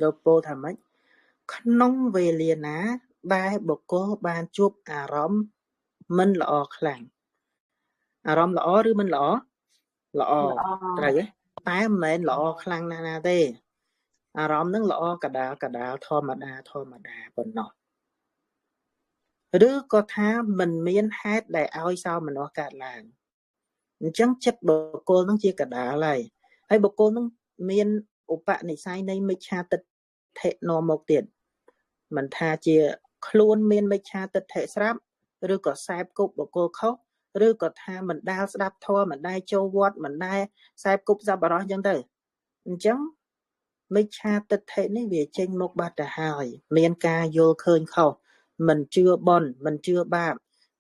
លោកពោលថាម៉េចក្នុងវេលាណាដែលបុគ្គលបានជួបអារម្មណ៍មិនល្អខ្លាំងអារម្មណ៍ល្អឬមិនល្អល្អត្រូវទេតែមិនមែនល្អខ្លាំងណាស់ណាទេអារម្មណ៍នឹងល្អកដាលកដាលធម្មតាធម្មតាប៉ុណ្ណោះឬក៏ថាមិនមានហេតុដែលឲ្យសោមនស្សកើតឡើងអញ្ចឹងចិត្តបុគ្គលនឹងជាកដាលហើយហើយបុគ្គលនឹងមានឧបនិស្ស័យនៃមិច្ឆាទិដ្ឋិនាំមកទៀតមិនថាជាខ្លួនមានមិច្ឆាទិដ្ឋិស្រាប់ឬក៏សែបគប់បុគ្គលខុសឬក៏ថាមិនដែលស្ដាប់ធម៌មិនដែលចូលវត្តមិនដែលសែបគប់សប្បុរសអញ្ចឹងទៅអញ្ចឹងមិច្ឆាទិដ្ឋិនេះវាចេញមកបាត់ទៅហើយមានការយល់ឃើញខុសមិនជឿបុណ្យមិនជឿបាប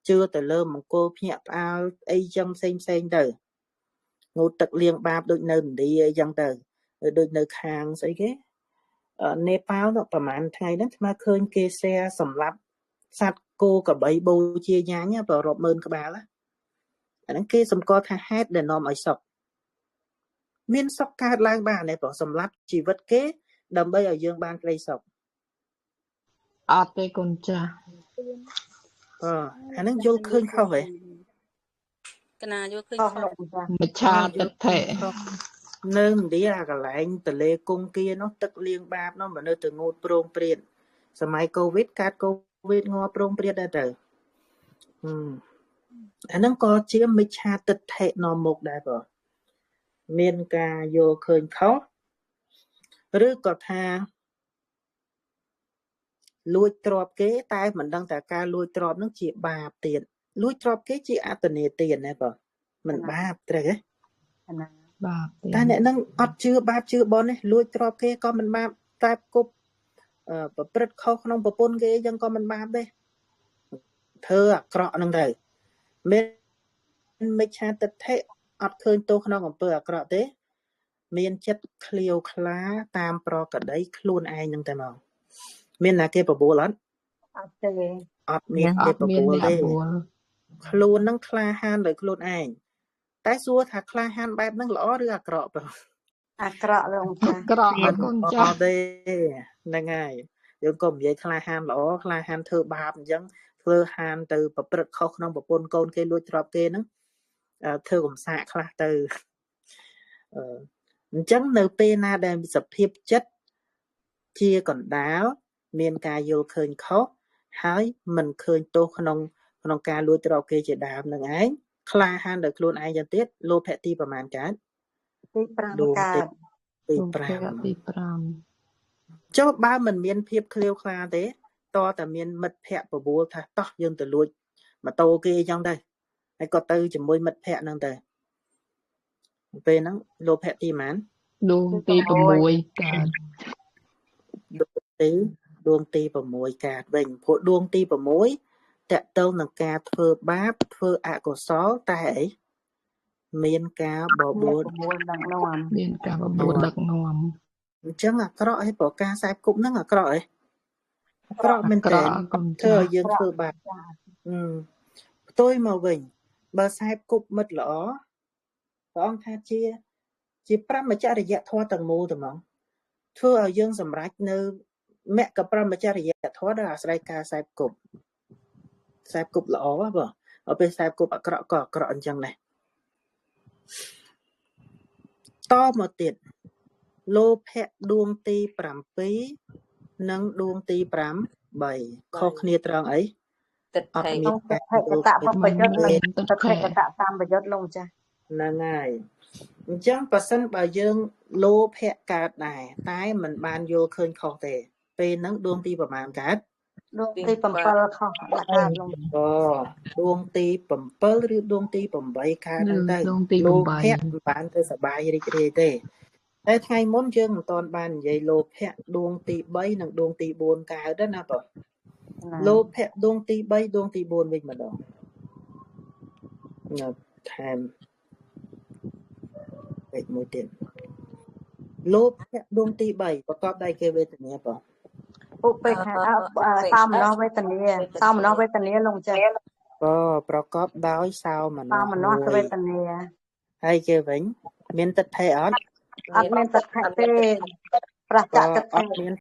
ជឿទៅលើមង្គលភ្ញាក់ផ្អើលអីចឹងផ្សេងផ្សេងទៅងូតទឹកលាងបាបដូចនៅឥណ្ឌាអីចឹងទៅដូចនៅខាងស្អីគេនេប៉ាល់នោះប្រហែលថ្ងៃហ្នឹងស្មើឃើញគេ share សម្រាប់សត្វគោក្របីបូជាញ៉ាញប្ររាប់ម៉ឺនក្បាលអាហ្នឹងគេសម្គាល់ថាហេតុដែលនាំឲ្យសុខមានសុខកើតឡើងបានទេព្រោះសម្រាប់ជីវិតគេដើម្បីឲ្យយើងបានក្តីសុខអត់ទេកូនចាស់អាហ្នឹងយល់ឃើញខុសហ៎កណាយល់ឃើញខុសមិច្ឆាទិដ្ឋិនៅឥណ្ឌាអាកន្លែងទលេគង្គានោះទឹកលាងបាបនោះមនុស្សទៅងូតប្រងព្រាតសម័យកូវីដកើតកូវីដងាប់ប្រងព្រាតដែរទៅអាហ្នឹងក៏ជាមិច្ឆាទិដ្ឋិនាំមកដែរបងមានការយល់ឃើញខុសឬក៏ថាលួចទ្រព្យគេតែមិនដឹងថាការលួចទ្រព្យនឹងជាបាបទៀតលួចទ្រព្យគេជាអត្តនេទានណាបងមិនបាបត្រូវទេណាបាបតែអ្នកនឹងអត់ជឿបាបជឿបុណ្យទេលួចទ្រព្យគេក៏មិនបាបតែគប់ប្រព្រឹត្តខុសក្នុងប្រពន្ធគេអញ្ចឹងក៏មិនបាបដែរធ្វើអាក្រក់ហ្នឹងទៅមានមិច្ឆាទិដ្ឋិអត់ឃើញទោសក្នុងអំពើអាក្រក់ទេមានចិត្តឃ្លាវខ្លាតាមប្រកដីខ្លួនឯងហ្នឹងតែមកមានណាគេបបួលអត់អត់ទេអត់មានគេបបួលទេខ្លួនហ្នឹងក្លាហានដោយខ្លួនឯងតែសួរថាក្លាហានបែបហ្នឹងល្អឬអាក្រក់បងអាក្រក់លោកចាអាក្រក់អត់កូនចាស់ទេហ្នឹងហើយយើងក៏និយាយក្លាហានល្អក្លាហានធ្វើបាបអញ្ចឹងធ្វើហានទៅប្រព្រឹត្តខុសក្នុងប្រពន្ធកូនគេលួចទ្រព្យគេហ្នឹងធ្វើកំសាកខ្លះទៅអញ្ចឹងនៅពេលណាដែលសភាពចិត្តជាកណ្ដាលមានការយល់ឃើញខុសហើយមិនឃើញទោសក្នុងក្នុងការលួចទ្រព្យគេជាដើមនឹងឯងក្លាហានដោយខ្លួនឯងយ៉ាងទៀតលោភៈទីប្រមាណកើតទី5កើតទី5ទី5ចុះបើមិនមានភាពឃ្លាវខ្លាទេតតែមានមិត្តភ័ក្តិបបួលថាតោះយើងទៅលួចម៉ូតូគេអញ្ចឹងទៅហើយក៏ទៅជាមួយមិត្តភ័ក្តិហ្នឹងទៅពេលហ្នឹងលោភៈទីប៉ុន្មានដួងទី6កើតដួងទី6កើតវិញព្រោះដួងទី6តកតងនឹងការធ្វើបាបធ្វើអកុសលតែអីមានការបបួលដឹកនាំមានការបបួលដឹកនាំអញ្ចឹងអាក្រក់ឯប្រការខ្សែគប់ហ្នឹងអាក្រក់ឯអាក្រក់មែនទេធ្វើឲ្យយើងធ្វើបាបផ្ទុយមកវិញបើខ្សែគប់មិត្តល្អព្រះអង្គថាជាព្រហ្មចរិយធម៌ទាំងមូលតែហ្មងធ្វើឲ្យយើងសម្រេចនៅមគ្គព្រហ្មចរិយធម៌ដោយអាស្រ័យការខ្សែគប់ខ្សែគប់ល្អបងដល់ពេលខ្សែគប់អាក្រក់ក៏អាក្រក់អញ្ចឹងដែរតមកទៀតលោភៈដួងទី7និងដួងទី8ខុសគ្នាត្រង់អីទិដ្ឋិកតបបញ្ញុត្តនិងទិដ្ឋិកតសម្បយុត្តលោកចាស់ហ្នឹងហើយអញ្ចឹងបើសិនបើយើងលោភៈកើតដែរតែមិនបានយល់ឃើញខុសទេពេលហ្នឹងដួងទីប្រមាណកើតដួងទី7ខុសដាក់កើតលោកដួងទី7ឬដួងទី8កើតហ្នឹងទៅលោភៈមិនបានទៅសបាយរីករាយទេតែថ្ងៃមុនយើងមិនទាន់បាននិយាយលោភៈដួងទី3និងដួងទី4កើតទេណាបងលោភៈដួងទី3ដួងទី4វិញម្ដងនៅថែមពេកមួយទៀតលោភៈដួងទី3ប្រកបដោយគេវេទនាបងឧបេក្ខាសោមនស្សវេទនាសោមនស្សវេទនាលោកចាស់ប្រកបដោយសោមនស្សសោមនស្សវេទនាហើយគេវិញមានទិដ្ឋិអត់ អត់មានទិដ្ឋិទេ ប្រសច ក៏ កិ អត់មាន